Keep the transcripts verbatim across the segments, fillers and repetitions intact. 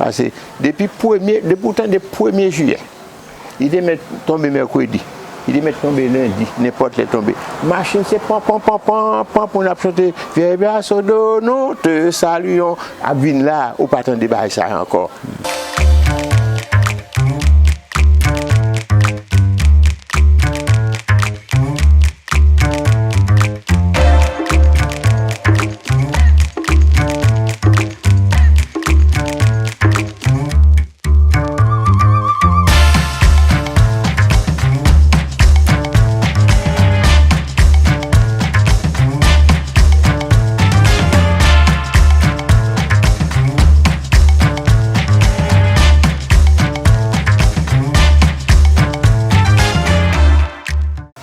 Paske depi premye, depi w tande premye jiyè, li te mèt tonbe mèkredi, li te mèt tonbe lendi, nenpòt lè tonbe. Machin se pan, pan, pan, pan, pan pou n ap chante, Vieille Sodo, nous te saluons, ap vin la, ou pa tande bagay sa a ankò.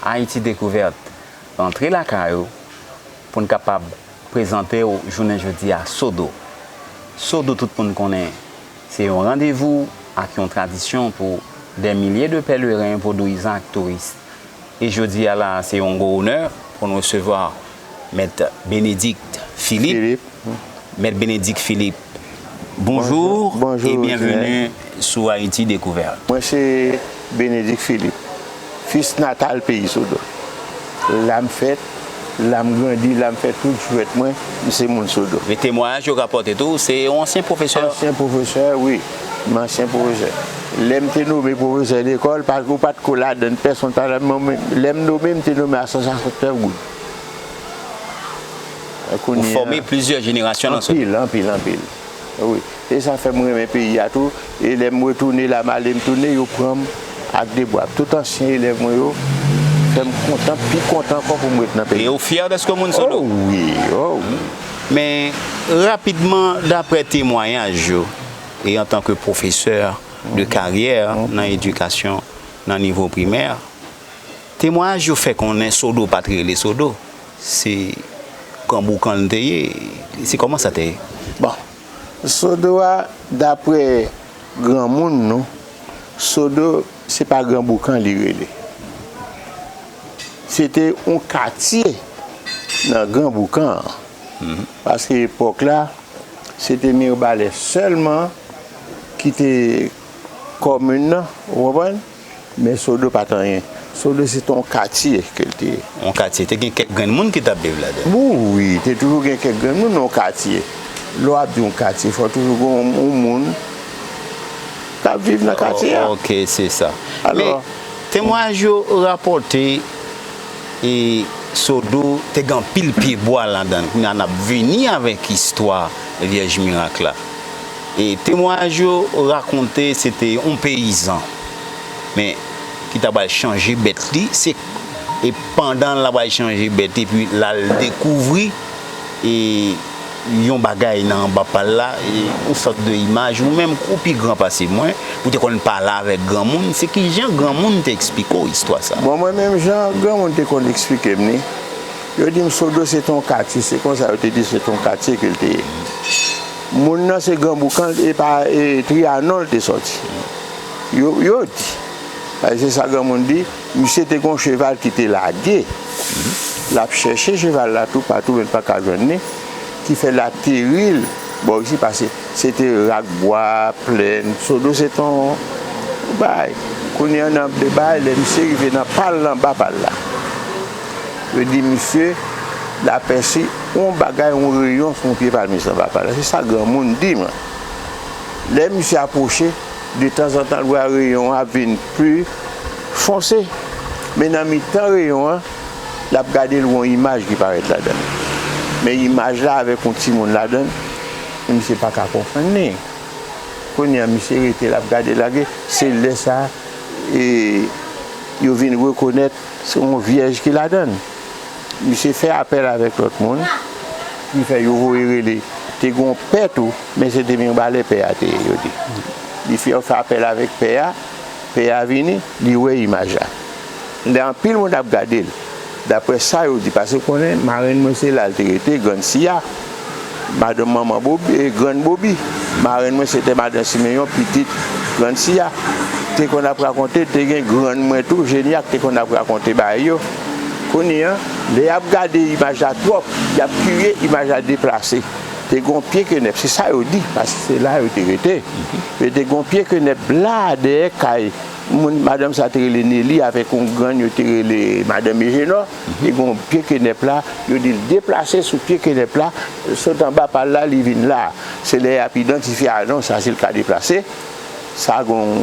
Ayiti Dekouvèt, rantre lakay ou pou n kapab prezante w jounen jodi a Sodo. Sodo, tout moun konnen, se yon randevou ak yon tradisyon pou dè milye de pèleren, vodouyizan ak touris. E jodi a la, se yon gwo onè pou n resevwa Mèt Bénédicte Philippe. Philippe. Mèt Bénédicte Philippe, bonjou, bonjou, bonjou, e byenveni sou Ayiti Dekouvèt. Mwen se Bénédicte Philippe, fis natal peyi Sodo. La m fèt, la m grandi, la m fè tout jwèt mwen, m se moun Sodo. Men temwayaj yo rapòte tou, se yon ansyen pwofesè. Ansyen pwofesè, wi. M ansyen pwofesè. Lè m te nome pwofesè lekòl, pa, ou pa t ko ladann, pèsonn pa t nome. Lè m nome, m te nome a san swasannèf goud. Ou fòme plizyè jenerasyon nan Sodo. Anpil, anpil, anpil. Wi. E sa fè m renmen peyi a tou. E lè m retounen la, m ale, m tounen, yo pran m ak de bra. Tout ansyen elèv mwen yo fè m kontan, pi kontan ankò pou m ret nan peyi. E ou fyè dèske moun Sodo? Oh wi, oh wi. Men, rapidman, daprè temwayaj yo, e antanke pwofesè de karyè nan edikasyon nan nivo primè, temwayaj yo fè konnen Sodo pa t rele Sodo, se Gran Boukan l te ye. Se kòman sa te ye? Bon, Sodo a, daprè granmoun nou, Sodo se pa Gran Boukan li rele. Se te yon katye nan Gran Boukan an. Paske epòk la, se te Mibalè sèlman ki te kòmin nan, ou konprann? Men Sodo pa t anyen. Sodo se te yon katye ke l te ye. Yon katye. Te gen kèk grenn moun ki t ap viv ladan. Wi, te toujou gen kèk grenn moun nan yon katye. Lè w ap di yon katye, fò toujou gen yon, yon moun k ap viv nan katye a. Oh, ok, se sa. Alò, men, temwayaj yo rapòte e Sodo te gen anpil pyebwa ladan l. Kounye a n ap vini avèk istwa Vyèj Mirak la. E temwayaj yo rakonte se te yon peyizan, men ki ta pral chanje bèt li, se, e pandan l ap pral chanje bèt epi l al dekouvri e yon bagay nan anba pa l la, e yon sòt de imaj, ou menm ou pi gran pase mwen, ou te konn pale avèk granmoun, se kijan granmoun te eksplike w istwa sa a? Bon, mwen menm jan granmoun te konn eksplike m li, yo di m Sodo se te yon katye, se konsa yo te di se te yon katye ke l te ye. Moun nan se Gran Boukan, e pa, e Trianon l te sòti. Yo, yo di. Paske se sa granmoun di, misye te gen yon cheval ki te lage. L ap chèche cheval la toupatou, men l pa ka jwenn li. Ki fè l ateri l bò isi, paske se te rak bwa, plèn. Sodo se te yon bagay. Kounye a, nan de bagay, lè misye rive nan pa l, anba pa l la, yo di misye l apèsi yon bagay, yon reyon sou yon pye palmis anba pa l la. Se sa granmoun di mwen. Lè misye apwoche, de tanzantan, l wè reyon an ap vin pli fonse. Men nan mitan reyon an, l ap gade, l wè yon imaj ki parèt ladan l. Men imaj la avèk yon timoun ladan l, men misye pa ka konprann li. Kounye a, misye rete, l ap gade, l ap gade. Se lè sa a, e, yo vin rekonèt se yon vyèj ki ladan l. Misye fè apèl avèk lòt moun, ki fè yo voye rele. Te gen yon pè tou, men se te Mibalè pè a te ye, yo di. Li fè, fè apèl avèk pè a, pè a vini, li wè imaj la. Lè anpil moun ap gade l, daprè sa yo di, paske konnen marenn mwen se la l te rete, Grann Siya. Madanm manman Bobi, e, Grann Bobi. Marenn mwen se te madan Simeyon, pitit Grann Siya. Te konn ap rakonte, te gen grann mwen tou, Jenyak, te konn ap rakonte bagay yo. Kounye a, lè y ap gade imaj la twòp, y ap kriye, imaj la deplase. Te gon pye kenèp, se sa yo di, paske se la yo te rete. Yo te gon pye kenèp la, dèyè kay moun, madanm sa te rele Nelly avèk yon grann yo te rele madanm Ejenò. Te gon pye kenèp la, yo di l deplase sou pye kenèp la, sot anba pal la, li vin la. Se lè y ap idantifye a non, sa se l ka deplase. Sa gon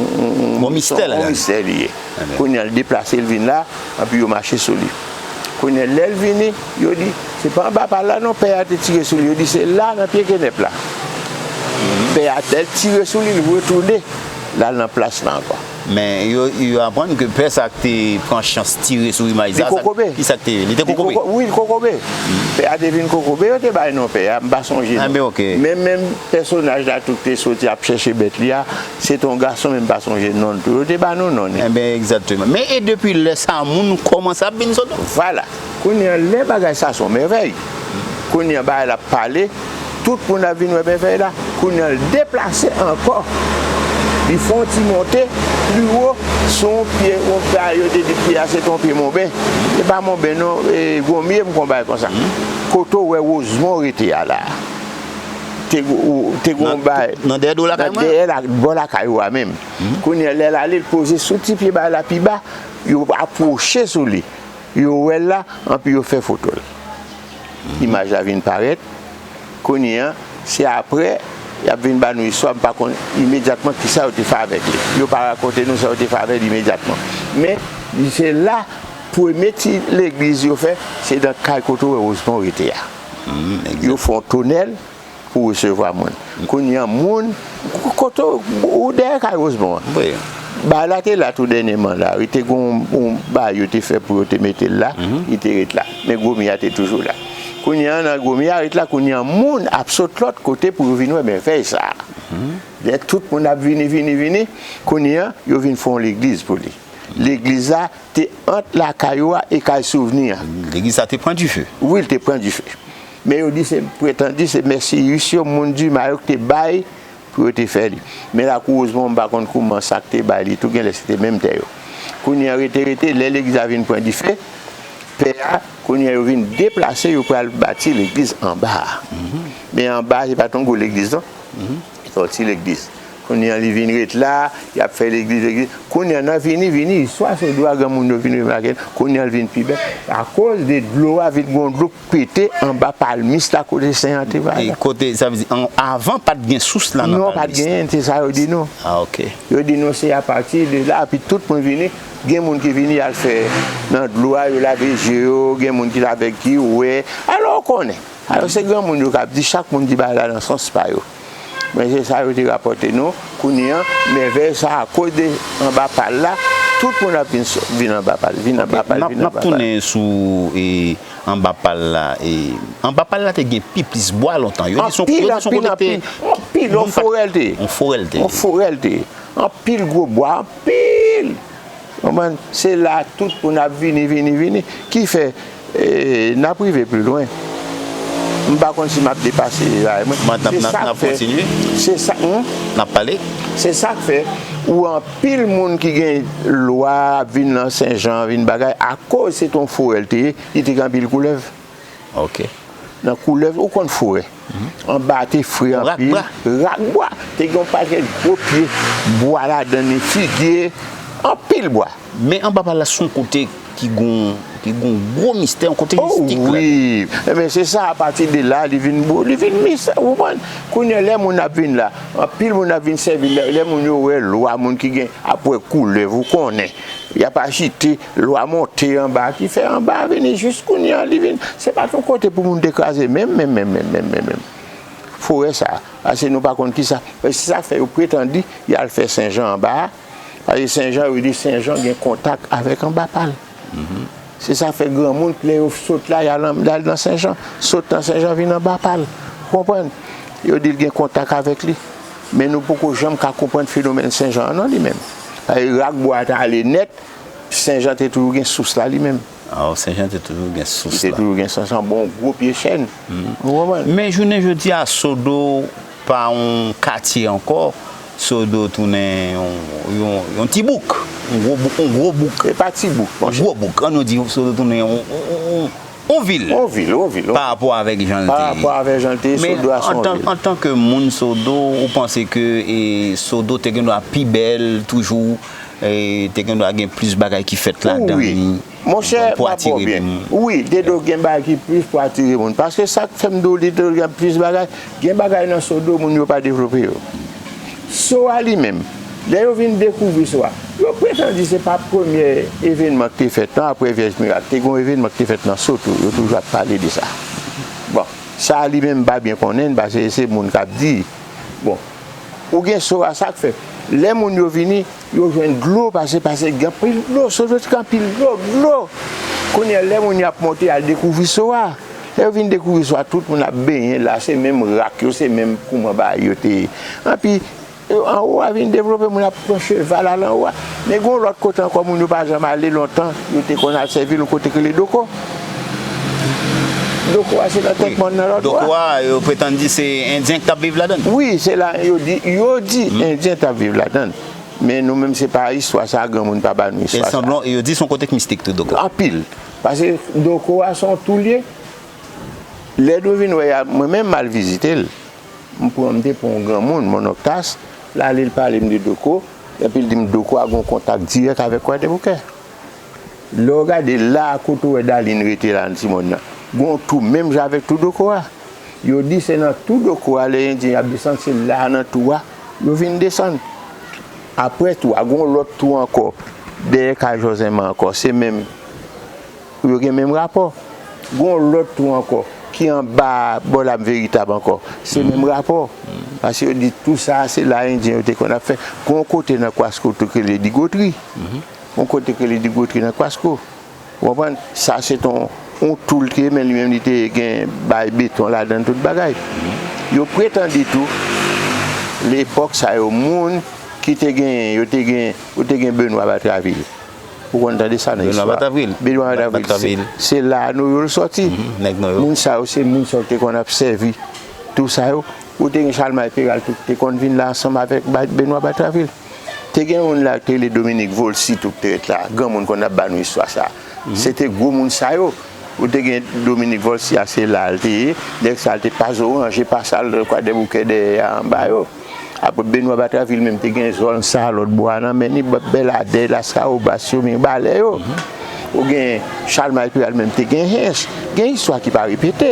yon mistè la. Yon mistè li ye. Kounye a l deplase, l vin la, anpi yo mache sou li. Kounye a lè l vini, yo di, se pa anba pal la non, pè a te tire sou li. Yo di, se la nan pye kenèp la. Pè a, lè l tire sou li, l retounen, l al nan plas la ankò. Men yo, yo aprann ke pè sa k te pran chans tire sou imaj sa, sa, ki sa k te ye? Li te kokobe? Wi, l kokobe. Pè a te vin kokobe, yo te bay non pè a, m pa sonje non. Menm, menm pèsonaj la tou k te soti ap chèche bèt li a, se te yon gason, men m pa sonje non l tou. Yo te ba nou non li. Enben, egzakteman. Men e depi lè sa a, moun kòmanse ap vin sot? Vwala. Kounye a, lè bagay sa se yon mèvèy. Kounye a, bagay la ap pale, tout moun ap vin wè mèvèy la. Kounye a, l deplase ankò. Li fè yon ti monte pli wo sou yon pye, yon pye a, yo te di pye a se te yon pye monben. E pa monben non, e gonmye, m konn bagay konsa. Kote w wè Wozmon rete a la. Te, te gon bagay. Nan dèyè do lakay mwen? Nan dèyè la, bò lakay ou a menm. Kounye a, lè l ale, l poze sou ti pye bagay la pi ba, yo apwoche sou li. Yo wè l la, anpi yo fè foto l. Imaj la vin parèt. Kounye a, se apre, y ap vin ba nou istwa, m pa konn imedyatman kisa yo te fè avèk li. Yo pa rakonte nou sa yo te fè avè l imedyatman. Men, se la, premye ti legliz yo fè, se nan kay kote w wè Wozmon rete a. Yo fè yon tonèl, pou resevwa moun. Kounye a, moun, kote w, ou dèyè kay Wozmon an. Wi. Bagay la te la tou dènyèman la. Wi, te gon yon bagay yo te fè pou yo te mete l la, li te ret la. Men gwo mi a te toujou la. Kounye a, nan gwo mi a ret la, kounye a, moun ap sot lòt kote pou yo vin wè mèvèy sa a. Lè tout moun ap vini, vini, vini, kounye a, yo vin fè yon legliz pou li. Legliz la te ant lakay ou a e kay Souvni an. Legliz sa te pran dife? Wi, l te pran dife. Men yo di se, pretandi se mèsi ris yo, moun Dima yo ki te bay pou yo te fè li. Men lakou Wozmon, m pa konn kouman sa k te bay li tou, genlè se te menm tè yo. Kounye a rete, rete, lè legliz la vin pran dife, pè a, kounye a yo vin deplase, yo pral bati legliz anba a. Men anba a, se pa t yon gwo legliz non. Se yon ti legliz. Kounye a li vin ret la, y ap fè legliz, legliz. Kounye a nan vini, vini, istwa Sodo a granmoun yo vin remake l. Kounye a l vin pi bèl. Akoz de dlo a vin gon dlo k pete anba palmis la kote sen an te bay la. E kote, sa vle di, an, avan pa t gen sous la nan palmis la? Non, pa t genyen, se sa yo di nou. Ah, ok. Yo di nou se apati de la, epi tout moun vini, gen moun ki vini al fè nan dlo a, yo lave je yo, gen moun ki lave ki wè. Alò, ou konnen. Alò, se granmoun yo k ap di, chak moun di bagay la nan sans pa yo. Men se sa yo te rapòte nou. Kounye a, mèvèy sa, akoz de anba pal la, tout moun ap vin, vin anba pal, vin anba pal, vin anba pal. N ap tounen sou, e, anba pal la. E, anba pal la te gen pi plis bwa lontan. Yo di se yon, yo di se yon kote ki te, anpil, anpil, yon forè l te ye. Yon forè l te ye. Yon forè l te ye. Anpil gwo bwa, anpil. Konprann? Se la tout moun ap vini, vini, vini. Ki fè, e, n ap rive pi lwen. M pa konn si m ap depase bagay mwen. N ap, n ap, n ap kontinye. Se sa k fè, se sa, hmm? N ap pale. Se sa k fè, ou anpil moun ki gen lwa ap vin nan Sen Jan, vin bagay, akoz se t yon forè l te ye, li te gen anpil koulèv. Ok. Nan koulèv, ou konn forè. Anba te fre anpil. Rak bwa. Rak bwa. Te gen yon pakèt gwo pye bwa ladan li, figye, anpil bwa. Men anba pal la se yon kote ki gon, ki gon gwo mistè, yon kote mistik la. Oh wi. Ebyen, se sa, apati de la, li vin bo, li vin mistè, ou konprann? Kounye a, lè moun ap vin la, anpil moun ap vin sèvi, lè, lè moun yo wè lwa, moun ki gen, ap wè koulèv, ou konnen. Y ap ajite, lwa monte anba, ki fè anba a vini jis kounye a, li vin. Se pa t yon kote pou moun te kraze, menm, menm, menm. Forè sa a, pase nou pa konn kisa. Se sa k fè yo pretandi y al fè Sen Jan anba a. Pase Sen Jan, yo di Sen Jan gen kontak avèk anba pal. Se sa k fè granmoun, lè yo sot la, y al an, y al nan Sen Jan. Sot nan Sen Jan, vin anba pal. Ou konprann? Yo di l gen kontak avèk li. Men nou poko janm ka konprann fenomèn Sen Jan an non, li menm. Pase rak bwa a t ale nèt, Sen Jan te toujou gen sous la li menm. Ah, Sen Jan te toujou gen sous la. Li te toujou gen sous la, bon gwo pye chèn. Ou konprann? Men jounen jodi a, Sodo pa yon katye ankò. Sodo tounen yon, yon, yon ti bouk. Yon gwo bouk, yon gwo bouk. E pa ti bouk, monchè. Yon gwo bouk. An nou di, Sodo tounen yon, yon, yon, yon On vil. On vil, on vil. Pa rapò avèk jan l te ye. Pa rapò avèk jan l te ye, Sodo a se on vil. Men antan ke moun Sodo, ou panse ke e, Sodo te gen dwa pi bèl toujou, e, te gen dwa gen plis bagay ki fèt ladan li pou atire moun? Wi, te dwe gen bagay ki plis pou atire moun. Paske sa k fè m di w li te dwe gen plis bagay, gen bagay nan Sodo moun yo pa devlope yo. So a li menm, lè yo vin dekouvri So a, yo pretann di se pa premye evènman ki te fèt non, apre Vyèj Mirak. Te gen yon evènman ki te fèt nan So tou, yo toujou ap pale de sa. Bon, sa a li menm m pa byen konnen l, paske se moun k ap di. Bon, ou gen So a, sa k fè, lè moun yo vini, yo jwenn dlo, paske, paske gen anpil dlo, So a te gen anpil dlo, dlo. Kounye a, lè moun yo ap monte al dekouvri So a, lè yo vin dekouvri So a, tout moun ap benyen la, se menm rak yo, se menm kouman bagay yo te ye. Anpi, anwo a vin devlope, moun ap pran cheval al anwo a. Men gen yon lòt kote ankò, moun yo pa janm ale lontan, yo te konn al sèvi l, yon kote k rele Doko. Doko a, se nan Tèt Mòn nan lòt bò a. Doko a, yo pretann di se Endyen k t ap viv ladan l. Wi, se la, yo di, yo di Endyen t ap viv ladan l. Men nou menm, se pa istwa sa, granmoun pa ba nou istwa sa. E sanblan, yo di se yon kote k mistik tou, Doko. Anpil. Paske Doko a, se yon tou l ye. Lè nou vin wè a, mwen menm, m al vizite l. M pran, m te pran yon granmoun, Mon Onk Tas, l ale, l pale m de Doko, epi l di m Doko a gen yon kontak dirèk avèk Kwadèboukè. Lè w gade la, kote w wè Dalin rete la, nan Ti Mòn nan, gen yon tou menm jan avèk tou Doko a. Yo di se nan tou Doko a, lè Endyen ap desann, se la nan tou a, yo vin desann. Apre tou a, gen yon lòt tou ankò, dèyè kay Jòzèman ankò, se menm, yo gen menm rapò. Gen yon lòt tou ankò, ki anba bò Lam Veritab ankò, se menm rapò. Paske yo di tou sa, se la Endyen yo te konn ap fè. Gen yon kote nan Kwasko tou ki rele Digotri. Yon kote ki rele Digotri nan Kwasko. Ou konprann? Sa se t on, on tou l te ye, men li menm li te gen bay beton ladan l, tout bagay. Yo pretande tou, lepòk sa yo, moun ki te genyen, yo te gen, yo te gen Benwa Batravil. Ou konn tande sa nan istwa. Benwa Batravil. Benwa Batravil, se, se la Noyo l sòti. Moun sa yo, se moun sa yo te konn ap sèvi. Tou sa yo, ou te gen Chalmay Peral tou, te konn vin la ansanm avèk Ba-, Benwa Batravil. Te gen youn la ki te rele Dominik Volsi tou ki te ret la. Granmoun konn ap ba nou istwa sa. Se te gwo moun sa yo. Ou te gen Dominik Volsi a, se la l te ye. Nèg sa l te pa zo ranje pa sa l Kwadèboukè dèyè a anba yo. Apre Benwa Batravil menm te gen zòn sa lòt bò a nan men li, Bèladè, Laskawobas yo, Mibalè yo. Ou gen Chalmay Peral menm te gen Hench. Gen istwa ki pa repete.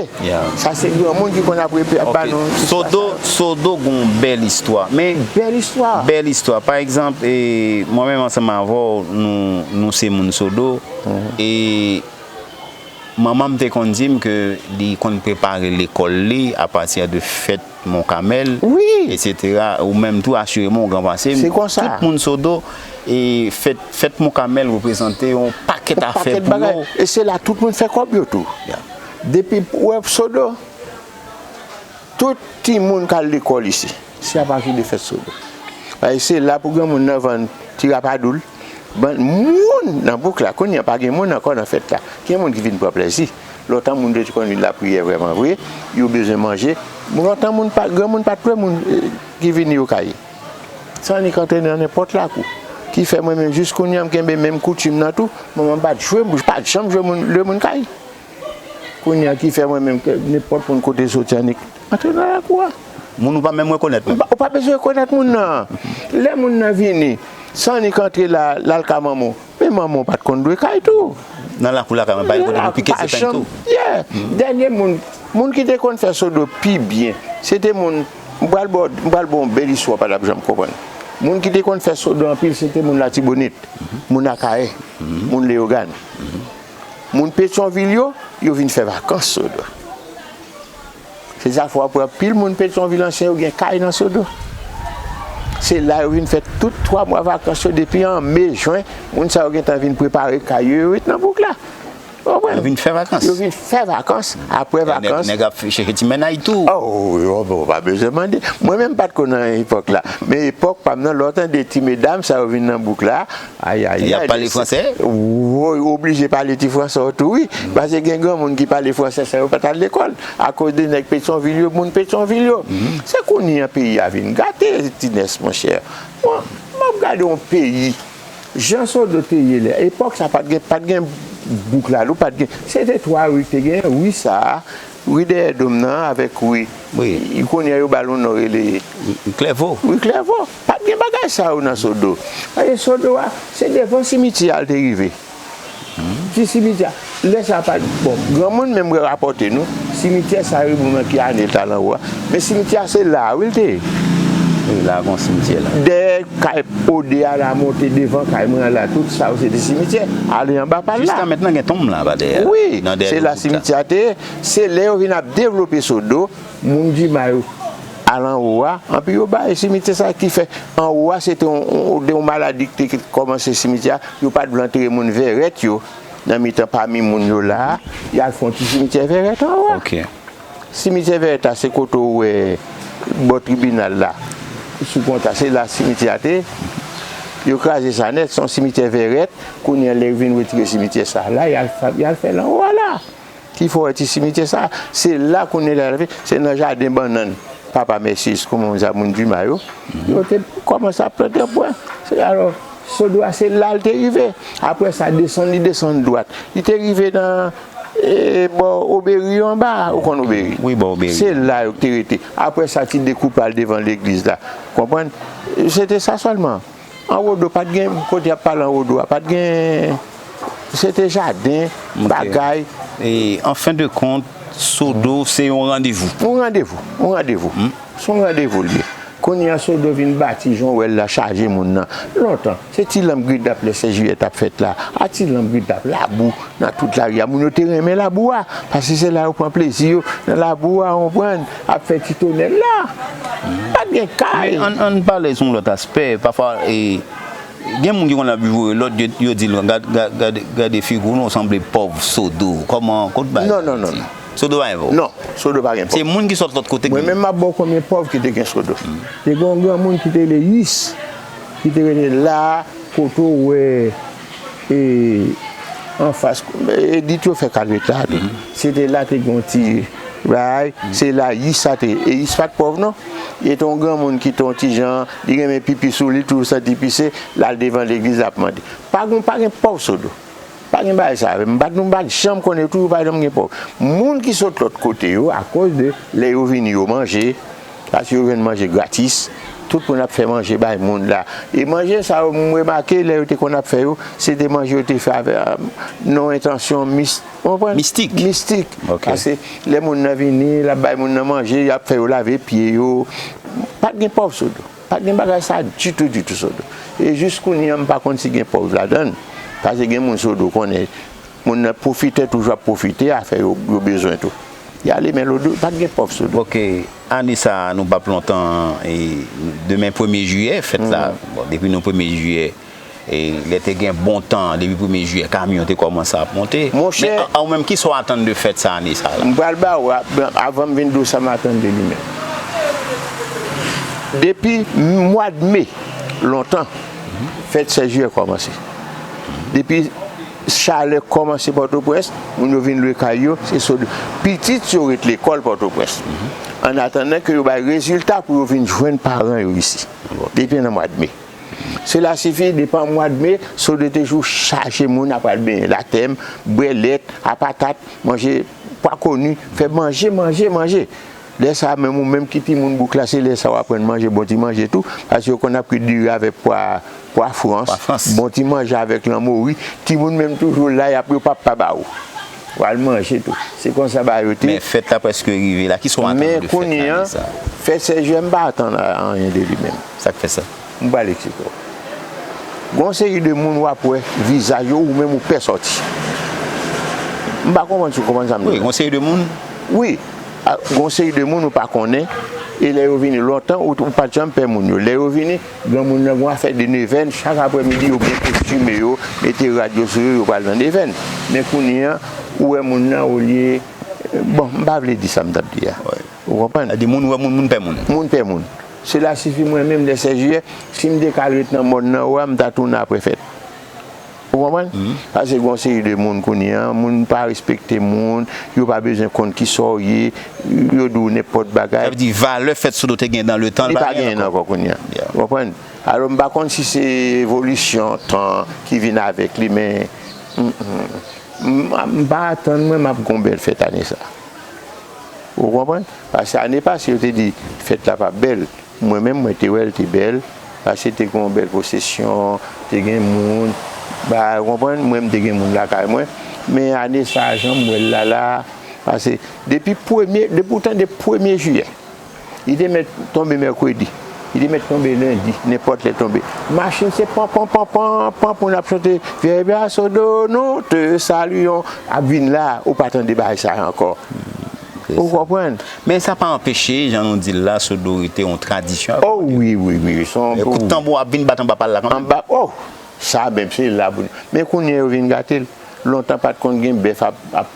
Sa se granmoun ki konn ap repe-, ap ba nou istwa sa. Sodo, Sodo gon bèl istwa. Men bèl istwa. Bèl istwa. Pa egzanp, e, mwen menm ansanm avè w, nou, nou se moun Sodo. E manman m te konn di m ke li konn prepare lekòl li apati de fèt Mon Kamèl, etsetera. Ou menm tou, asireman, ou gran pase m. Se konsa. Tout moun Sodo, e fèt, fèt Mon Kamèl reprezante yon pakèt afè pou yo. E se la tout moun fè kòb yo tou. Depi w wè Sodo, tout timoun k al lekòl isi, se apati de fèt Sodo. Paske se la pou granmoun nan vann ti rapadou l. Bann moun nan bouk la, kounye a pa gen moun ankò nan fèt la. Gen moun ki vin pran plèzi. Lontan moun te konn vin lapriyè vrèman vre, yo bezwen manje. Lontan moun pa, granmoun pa t wè moun, eh, ki vini yo kay. Sa annik antre nan nenpòt lakou. Ki fè mwen menm jis kounye a m kenbe menm koutim nan tou. Manman m pa t jwe, pa t janm jwe moun, lè moun kay. Kounye a ki fè mwen menm, ke nenpòt moun kote l soti annik antre nan lakou a. Moun ou pa menm rekonèt menm. Ou pa, ou pa bezwen rekonèt moun nan. Lè moun nan vini, sa annik antre la, l al ka manman w. Men manman w pa t konn dwe kay tou. Nan lakou lakay mwen, pa gen kote pou pike sepann tou. Yeah. Dènye moun, moun ki te konn fè Sodo pi byen, se te moun, m pral ba w, m pral ba w yon bèl istwa w pa t ap janm konprann. Moun ki te konn fè Sodo anpil, se te moun Latibonit, moun Akayè, moun Leyogàn. Moun Petyonvil yo, yo vin fè vakans Sodo. Se sa fè w ap wè anpil moun Petyonvil ansyen yo gen kay nan Sodo. Se la yo vin fè tout twa mwa vakans yo depi an me, jen, moun sa yo gentan vin prepare kay yo, yo ret nan bouk la. Ou konprann? Yo vin fè vakans. Yo vin fè vakans. Apre vakans. Nèg, nèg ap chèche ti mennaj tou. Oh, yo, bon, pa bezwen mande. Mwen menm pa t ko nan epòk la. Men epòk pa m nan, lè w tande ti medam sa yo vin nan bouk la, ay, ay, ay. Y ap pale fransè? Woy, oblije pale ti fransè w tou, wi. Paske gen granmoun ki pale fransè san yo pa t al lekòl. Akoz de nèg Petyonvil yo, moun Petyonvil yo. Se kounye a peyi a vin gate, Tinès, monchè. Mwen, m ap gade yon peyi. Jan Sodo te ye lè, epòk sa pa t gen, pa t gen, Bouk la, nou pa t gen. Se te twa ri ki te genyen, ri sa a, ri dèyè dòm nan avèk ri. Wi. Kounye a yo ba l yon non rele Klèvo. Ri Klèvo. Pa t gen bagay sa yo nan Sodo. Paske Sodo a, se devan simityè a l te rive. Ti simityè a. Lè sa a pa t, bon, granmoun menm rapòte nou, simityè sa yo nan ki ane l t al anwo a. Men simityè a se la a wi l te ye. Wi, la a gon simityè la. Dèyè kay Ode a la monte devan kay mwen an la, tout sa yo se te simityè. Ale anba pa l la. Jiska mentnan gen tonm la anba dèyè a. Wi, se la simityè a te ye. Se lè yo vin ap devlope Sodo, moun Dima yo al anwo a, anpi yo bay simityè sa ki fè anwo a se te yon, yon, te yon maladi ki te kòmanse simityè a, yo pa t vle antere moun vèrèt yo nan mitan pami moun yo la a, y al fè yon ti simityè vèrèt anwo a. Ok. Simityè vèrèt la, se kote w wè bò tribinal la. Sou kont la, se la simityè a te ye. Yo kraze sa nèt, se yon simityè vèrèt. Kounye a, lè yo vin retire simityè sa la, y al fa-, y al fè l anwo a la. Ki fè w wè ti simityè sa, se la kounye a, se nan jaden bannann papa Mèsyis, kòman sa moun Dima yo, yo te kòmanse ap plante anpwen. Se alò, Sodo a, se la l te rive. Apre sa, desann, li desann dwat. Li te rive nan, e, bò Oberi yo anba, ou konn Oberi? Wi, bò Oberi. Se la yo te rete. Apre sa, ti dekoup al devan legliz la. Konprann? Se te sa sèlman. An Wodo, pa t gen, kote y ap pale an Wodo a, pa t gen, se te jaden, bagay. E, an fen de kont, Sodo, se yon randevou. Yon randevou, yon randevou. Se yon randevou l ye. Kounye a, Sodo vin bati, jan w wè l la, chaje moun nan. Lontan, se ti lanm gridap lè sèz jiyè t ap fèt la. A ti lanm gridap, labou nan tout lari a. Moun yo te renmen labou a, paske se la yo pran plezi yo nan labou a, w konprann, ap fè ti tonèl la. Pa t gen kay. Men ann, ann pale sou yon lòt aspè. Pafwa, e, gen moun ki konn ap joure lòt, yo, yo di l, "Gad, gad, gad, gade figi w non, w sanble pòv Sodo." Kòman, kot bagay sa soti? Non, non, non, non. Sodo pa gen pòv. Non, Sodo pa gen pòv. Se moun ki sot lòt kote ki gen. Mwen menm m ap ba w konbyen pòv ki te gen Sodo. Te gen yon granmoun ki te rele Yis, ki te rete la, kote w wè, e, anfas, Edit yo fè kalvèt la tou. Se te la te gen yon ti bay, se la Yis sa te ye. E Yis pa t pòv non. Li te yon granmoun ki te yon ti jan, li renmen pipi sou li, toujou santi pise, l al devan legliz l ap mande. Pa gen, pa gen pòv Sodo. Pa gen bagay sa avè m. M pa t, m pa t janm konnen, toujou pa t janm gen pòv. Moun ki sot lòt kote yo, akoz de lè yo vini yo manje, paske yo jwenn manje gratis, tout moun ap fè manje bay moun la. E manje sa yo, m remake, lè yo te konn ap fè yo, se te manje yo te fè avè, nan yon entansyon mis-, w konprann? Mistik. Mistik. Ok. Paske lè moun nan vini, l ap bay moun nan manje, y ap fè yo lave pye yo. Pa t gen pòv Sodo. Pa t gen bagay sa ditou, ditou Sodo. E jis kounye a, m pa konn si gen pòv ladan l. Paske gen moun Sodo konnen, moun nan pwofitè, toujou ap pwofite, afè yo, yo bezwen tou. Y ale, men Sodo, pa t gen pòv Sodo. Ok, ane sa a, nou p ap lontan, e, demen premye jiyè, fèt la, bon, depi nou premye jiyè, e, lè te gen bon tan, depi premye jiyè, kamyon te kòmanse ap monte. Monchè. Men, a, a, ou menm, kisa w atann de fèt sa ane sa la? M pral ba w, a, avan m vin di w sa m atann de li menm. Depi mwa d me, lontan, fèt sèz jiyè kòmanse. Depi chalè kòmanse Pòtoprens, moun yo vin lwe kay yo, se Sodo. Pitit yo ret lekòl Pòtoprens. Annatandan ke yo bay rezilta pou yo vin jwenn paran yo isi. Depi nan mwa d me. Sela sifi, depi an mwa d me, Sodo te toujou chaje moun ap al benyen latèm, bwè lèt, a patat, manje pwa koni, fè manje, manje, manje. Lè sa a menm, ou menm ki timoun bouk la, se lè sa a w aprann manje bon ti manje tou, paske yo konn ap kwit diri avèk pwa, pwa frans, pwa frans, bon ti manje avèk lanmori. Timoun menm toujou la, y ap, yo p ap pa ba ou. W al manje tou. Se konsa bagay yo te. Men fèt la prèske rive la. Kisa w atann de fèt ane sa? Men kounye a, fèt sèz jiyè, m pa atann anyen de li menm. Sa k fè sa? M pral eksplike w. Gon seri de moun w ap wè vizaj yo, ou menm ou pè sòti. M pa konprann si w konprann sa m di la. Wi, gon seri de moun. Wi. A, gon seri de moun ou pa konnen, e lè yo vini lontan, ou, ou pa t janm pè moun yo. Lè yo vini, granmoun nan gon afè de nevèn, chak aprèmidi yo byen kostime yo, mete rad yo sou yo, yo pral nan nevèn. Men kounye a, ou wè moun nan olye, bon, m pa vle di sa m t ap di a. Wi. Ou konprann? Sa di moun wè moun, moun pè moun. Moun pè moun. Sela sifi mwen menm, lè sèz jiyè, si m te ka al ret nan mòn nan, ou wè, m ta tounen apre fèt. Ou konprann? Paske gen yon seri de moun kounye a, moun pa respekte moun, yo pa bezwen konn kisa w ye, yo di w nenpòt bagay. Sa vle di valè fèt Sodo te gen nan letan, li pa genyen ankò kounye a. Ou konprann? Alò, m pa konn si se evolisyon tan ki vin avèk li, men, mm, mm. M, m pa atann mwen m ap gon bèl fèt ane sa. Ou konprann? Paske ane pase, yo te di fèt la p ap bèl. Mwen menm, mwen te wè l te bèl. Paske te gen yon bèl pwosesyon, te gen moun. Ba, ou konprann? Mwen, m te gen moun lakay mwen. Men ane sa, jan m wè l la, la, paske depi premye, depi w tande premye jiyè, li te mèt tonbe mèkredi. Li te mèt tonbe lendi, nenpòt lè tonbe. Machin se pan, pan, pan, pan, pan pou n ap chante, Vieille Biasodo, nous te saluons. Ap vin la, ou pa tande bagay sa ankò. Ou konprann? Men sa pa anpeche, jan nou di l la, Sodo rete yon tradisyon. Oh wi, wi, wi. Kout tanbou ap vin bat anba pal la kanmenm. Anba, oh! Sa menm, se la pou nou. Men kounye a, yo vin gate l. Lontan, pa t konn gen bèf ap, ap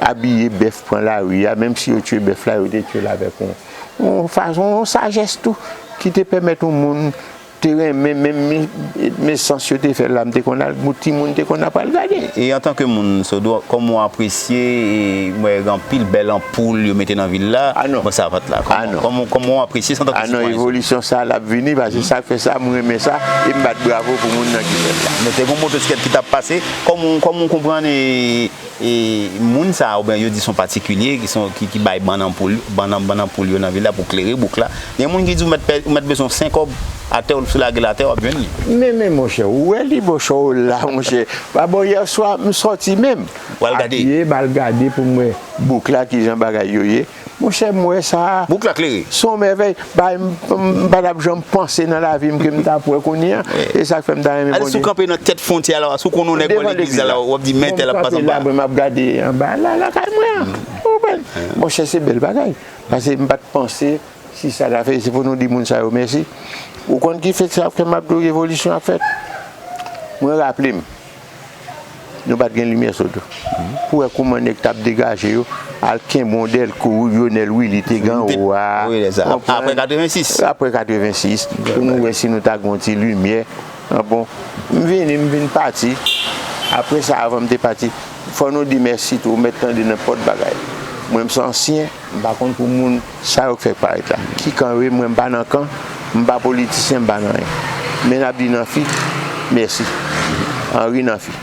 abiye bèf pran lari a, menm si yo tiye bèf la, yo te tiye l avèk yon, yon fason, yon sajès tou, ki te pèmèt yon moun te renmen, menm, men sans yo te fè l la, m te konn al, timoun te konn ap al gade. E antanke moun, Sodo, kòman w apresye, e, mwen, gen anpil bèl anpoul yo mete nan vil la, mwen, savat la? Kòman, kòman, kòman w apresye sa antanke sitwayen? Evolisyon sa l ap vini, paske sa k fè sa, m renmen sa, e m bat bravo pou moun nan ki fè l la. Men te gen yon motosiklèt ki t ap pase, kòman, kòman w konprann, e, e, moun sa a, oubyen yo di se yon patikilye, ki, se yon, ki, ki bay bann anpoul, bann, bann anpoul yo nan vil la pou klere bouk la. Gen moun ki di ou mèt pè-, ou mèt bezwen senk kòb atè, ou sou lage l atè, w ap jwenn li. Men, men, monchè, ou wè li, monchè, ou la, monchè. Ba, bon, yè swa, m sòti menm. W al gade. Apiye, m al gade pou m wè bouk la, kijan bagay yo ye. Monchè, m wè sa. Bouk la klere. Se yon mèvèy. Bagay m, m, m pa t ap janm panse nan lavi m ke m t ap wè kounye a. Wi. E sa k fè m ta renmen Bondye. Alè, si w kanpe nan tèt fwontyè a la, si w konn yon nèg bò legliz la, w ap di, men tèl ap pase anba. Bon, m kanpe la, mwen m ap gade anba la, lakay mwen an. Ou konprann? Monchè, se bèl bagay. Paske m pa t panse si sa ta fè, se pou nou di moun sa yo mèsi. Ou konn ki fè sa fè m ap di w revolisyon ap fèt? Mwen raple m, nou pa t gen limyè Sodo. Pou wè kouman nèg t ap degaje yo, al kenbe yon dèlko, Lionel Willy te gen anwo a. Wi, lè sa. Konprann? Apre katrevensis. Apre katrevensis, pou nou wè si nou ta gen yon ti limyè. Ah bon, m vini, m vin pati. Apre sa, avan m te pati, fò nou di mèsi tou, ou mèt tande nenpòt bagay. Mwen, m se ansyen, m pa konn pou moun sa yo k fèk parèt la. Ki kan yo ye, mwen, m pa nan kan, m pa politisyen, m pa nan anyen. Men n ap di Nanfi mèsi. Henri Nanfi.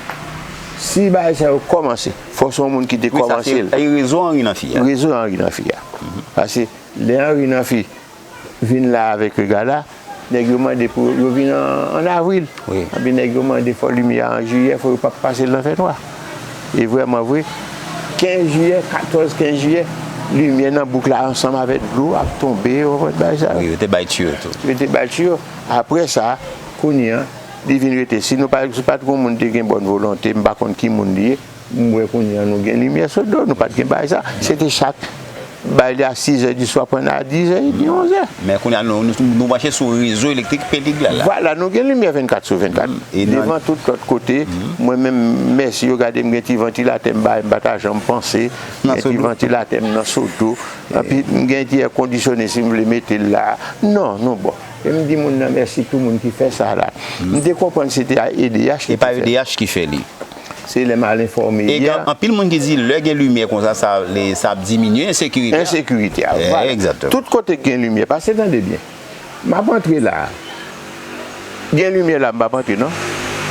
Si bagay sa yo kòmanse, fò se yon moun ki te kòmanse l. Wi, sa se rezo Henri Nanfi a. Rezo Henri Nanfi a. Paske lè Henri Nanfi vin la avèk rega la, nèg yo mande pou yo vin an, an avril. Wi. Epi nèg yo mande fò limyè a an jiyè, fò yo p ap pase l nan fènwa. E vrèman vre, kenz jiyè, katòz, kenz jiyè, limyè nan bouk la ansanm avèk dlo ap tonbe, ou konprann bagay sa yo? Wi, yo te bay tiyo tou. Yo te bay tiyo. Apre sa, kounye a, li vin rete. Si nou pa, si pa t gon moun te gen bòn volonte, m pa konn ki moun li ye, m wè kounye a nou gen limyè Sodo, nou pa t gen bagay sa. Se te chak bay li a sizè di swa, pran a dizè edmi, onzè. Men kounye a nou, nou, nou branche sou rezo elektrik Pelig la, la. Vwala, nou gen limyè vennkat sou vennkat. Devan tout lòt kote, mwen menm, mèsi yo gade m gen ti vantilatè m bay, m pa ta janm panse. Gen ti vantilatè m nan Sodo. Epi m gen ti èkondisyone si m vle mete l la. Non, non, bon. E m di moun nan mèsi, tou moun ki fè sa la. M te konprann se te A E D H ki te fè. E pa E D H ki fè li. Se lè m al enfòme yè. E gen anpil moun ki di lè gen limyè konsa, sa, le, sa ap diminye ensekirite a. Ensekirite a, vwala. Egzakteman. Tout kote k gen limyè, paske tande byen. M ap antre la. Gen limyè la, m p ap antre non.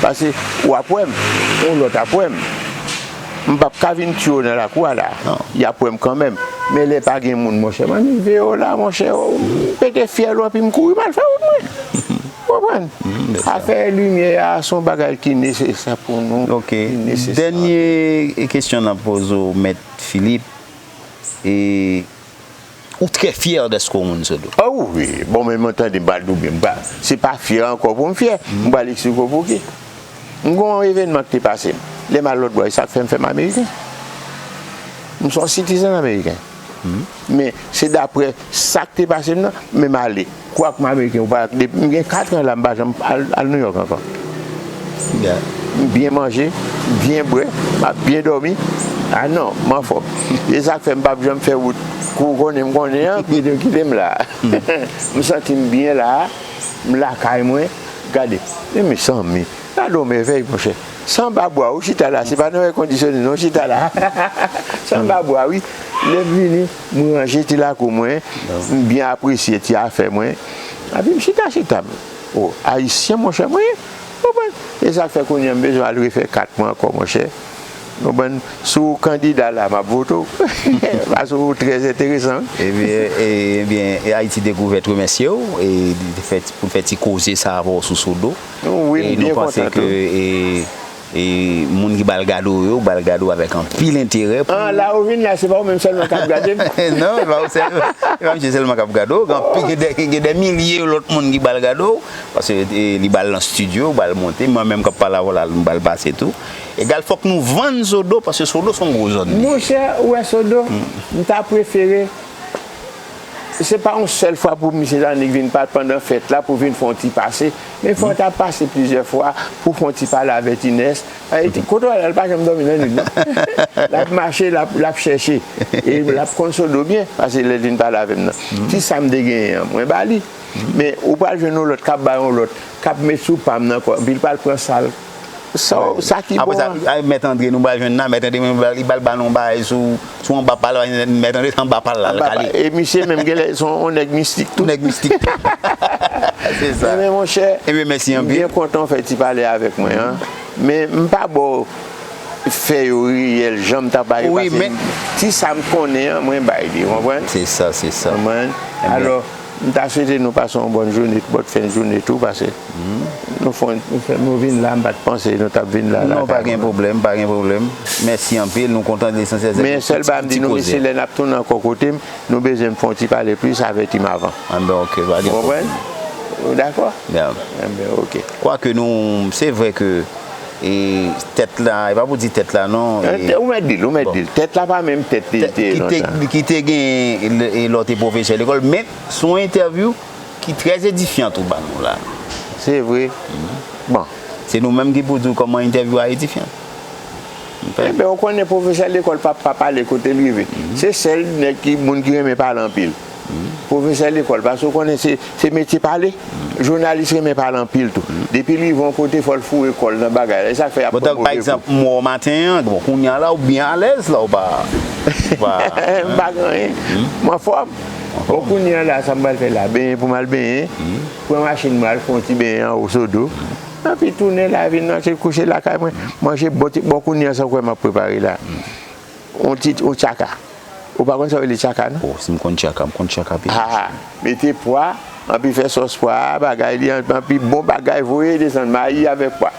Paske w ap wè m, yon lòt ap wè m. M p ap ka vin tchwe nan lakou a la. Y ap wè m kanmenm. Men lè pa gen moun, monchè, m annik veye w la, monchè, m pete fyèl ou, epi m kouri m al fè wout mwen. Ou konprann? Afè limyè a, se yon bagay ki nesesè pou nou. Ok. Ki nesesè. Dènye kesyon n ap poze w, Mèt Philippe, e ou trè fyè dèske w moun Sodo? Oh wi, bon, men mwen tande m pral di w byen, m pa, se pa fyè ankò pou m fyè. M pral eksplike w pouki. M gen yon evènman ki te pase m. Lè m al lòtbò, e sa k fè m fè m ameriken. M se yon citizen ameriken. Men se daprè sa k te pase m nan, men m ale. Kwak m ameriken ou pa, depi m gen kat an la, m pa janm al, al Nouyòk ankò. M byen manje, m byen bwè, m ap byen dòmi. A non, m anfòm. E sa k fè m p ap janm fè wout. Kou w konnen m konnen an, kite, kite m la. M santi m byen la, m lakay mwen. Gade, men mezanmi, gade yon mèvèy, monchè. Sanba bwa, ou chita la, se pa nan èkondisyone non, ou chita la. Sanba bwa, wi. Lè m vini, m ranje ti lakou mwen, m byen apresye ti afè mwen. Epi m chita, chita. O, ayisyen, monchè, mwen ye. Ou konprann? E sa k fè kounye a m bezwen al refè kat mwen ankò, monchè. Konprann? Si w kandida la, m ap vote w. Paske w trè enteresan, wi. Ebyen, e, ebyen, e Ayiti Dekouvèt remèsye w, e, de fè, pou fè ti koze sa avè w sou Sodo. Wi, e m byen kontan tou. E nou panse ke, e, e moun ki ba l gade w yo, ba l gade w avèk anpil enterè pou... Ah, la ou vin la, se pa ou menm sèlman k ap gade m. Non, e pa ou sèl, e pa misye sèlman k ap gade w. Gen anpil, gen de, gen de milye lòt moun ki ba l gade w. Paske, e, li ba l nan estidyo, ba l monte. Mwen menm k ap pale avè w la, m ba l pase tou. Egal, fòk nou vann Sodo, paske Sodo se yon gwo zòn li ye. Monchè, ou wè Sodo, m ta prefere, se pa yon sèl fwa pou misye Zanik vin pa pandan fèt la, pou vin fè yon ti pase. Men fò w ta pase plizyè fwa pou fè yon ti pale avèk Inès. Kote w al la, l pa janm dòmi nan nuit, non. L ap mache, l ap, l ap chèche. E l ap konn Sodo byen, paske lè l vin pale avè m nan. Ti sa m te genyen an, mwen ba li. Men ou pral jwenn yon lòt k ap bay yon lòt, k ap met sou pa m nan kò, epi l pral pran sa l. Sa, sa ki bon an. Apre sa, a, Mèt Andre, nou pral jwenn la, Mèt Andre, li ba l, li ba l ba nou bagay sou, sou anba pa l, Mèt Andre, se anba pa l la, l kale. E misye menm, genlè, se yon nèg mistik tou. Nèg mistik. Se sa. Ebyen, monchè, ebyen, mèsi anpil. M byen kontan w fè ti pale avèk mwen an. Men m pa ba w fè yo reyèl jan m ta ba yo, paske ti sa m konnen an, mwen bay li, w konprann? Se sa, se sa. Konprann? Alò, m ta swete nou pase yon bòn jounen, bòn fen jounen tou, paske nou fè, nou fè, nou vin la, m pa t panse nou t ap vin la. Non, pa gen pwoblèm, pa gen pwoblèm. Mèsi anpil, nou kontan, lesansyèl se ti koze. Men sèl bagay m di nou, mesye, lè n ap tounen ankò kote m, nou bezwen m fè yon ti pale plis avèk Tim avan. Anben, oke, pa gen pwoblèm. Ou konprann? Ou dakò? Anben, oke. Kwake nou, se vre ke, e, tèt la, e pa pou di tèt la, non, e, ou mèt di l, ou mèt di l. Tèt la pa menm tèt li te ye lontan. Ki te, ki te gen, e, lòt pwofesè lekòl, men se yon entèvyou ki trè edifyan tou ba nou la. Se vre. Bon. Se nou menm ki pou di w kòman entèvyou a edifyan. Enben, ou konnen pwofesè lekòl pa, pa pale kote l rive. Se sèl nèg ki, moun ki renmen pale anpil. Pwofesè lekòl, paske ou konnen se, se metye pale. Jounalis renmen pale anpil tou. Depi l rive yon kote, fò l foure kò l nan bagay la. E sa k fè y ap pran move kou. Bon, pa egzanp, m wè w maten an, bon, kounye a la, ou byen alèz la, ou pa, ou pa... M pa gen anyen. M anfòm. Bon, kounye a la, sa m pral fè la? Benyen pou m al benyen. Pran machin mwen al fè yon ti benyen anwo Sodo. Anpi tounen la, vin nan, se kouche lakay mwen. Manje bon ti, bon, kounye a sa w kwè m ap prepare la. Yon ti, yon tchaka. Ou pa konn sa yo rele tchaka, non? Oh, si m konn tchaka, m konn tchaka plis. Ah, mete pwa, anpi fè sòs pwa a, bagay li, anpi bon bagay, voye desann, mayi avèk pwa.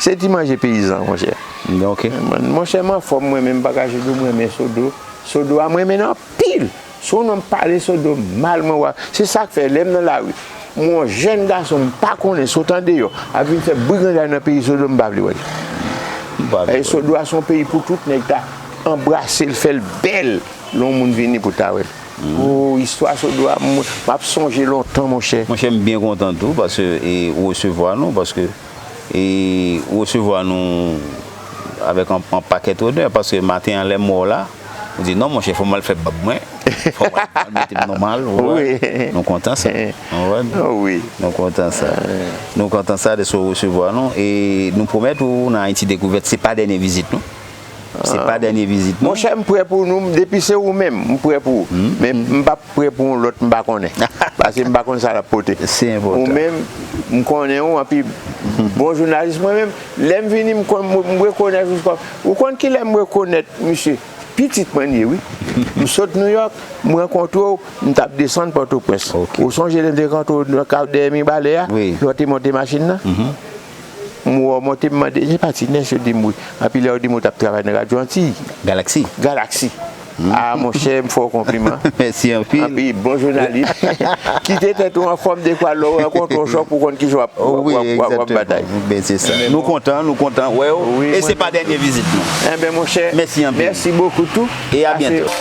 Se ti manje peyizan, monchè. Monchè, m anfòm, mwen menm, m pa kache di w, m renmen Sodo. Sodo a, m renmen l anpil. Si yon nonm pale Sodo mal, mwen wè. Se sa k fè, lè m nan lari, m wè yon jèn gason m pa konnen sot andeyò ap vin fè brigandaj nan peyi Sodo, m pa vle wè l. Paske Sodo a se yon peyi pou tout nèg ta anbrase l, fè l bèl, lè yon moun vini pou ta wè l. Oh, istwa Sodo a, m, m ap sonje lontan, monchè. Monchè, m byen kontan tou, paske, e, ou resevwa nou, paske, e, ou resevwa nou avèk yon, yon pakèt onè, paske maten an, lè m wè w la, ou di, "Non, monchè, fò m al fè bab mwen. Fò m al, al mete m nòmal." Ou wè? Nou kontan sa. Ou wè? Nou kontan sa. Nou kontan sa dèske w resevwa nou. E nou pwomèt ou nan Ayiti Dekouvèt, se pa dènye vizit nou. Se pa dènye vizit nou. Monchè, m prè pou nou. Depi se ou menm, m prè pou ou. Men m p ap prè pou yon lòt m pa konnen. Paske m pa konn sa l ap pote. Se enpòtan. Ou menm, m konnen w, anpi bon jounalis mwen menm. Lè m vini, m konn, m, m rekonèt ou kòm, ou konn kilè m rekonèt misye? Pitit mwen l ye, wi. M sot Nouyòk, m rankontre w, m t ap desann Pòtoprens. Ou sonje lè m te rankontre w nan ka-, dèyè Mibalè a, lè w te monte machin nan? M wè w monte, m mande, "Se pa ti Nès?" Yo di m wi. Anpi lè yo di m ou t ap travay nan Radyo Antiy. Galaksi. Galaksi. Ah, monchè, m fè w konpliman. Mèsi anpil. Anpi bon jounalis. Kite tèt ou anfòm, dekwa lè w rankontre yon chòk, ou konn kijan w ap, w ap, w ap, w ap batay. Ben, se sa. Nou kontan, nou kontan wè w. E se pa dènye vizit nou. Enben, monchè, mèsi anpil. Mèsi bokou tou. E a byento.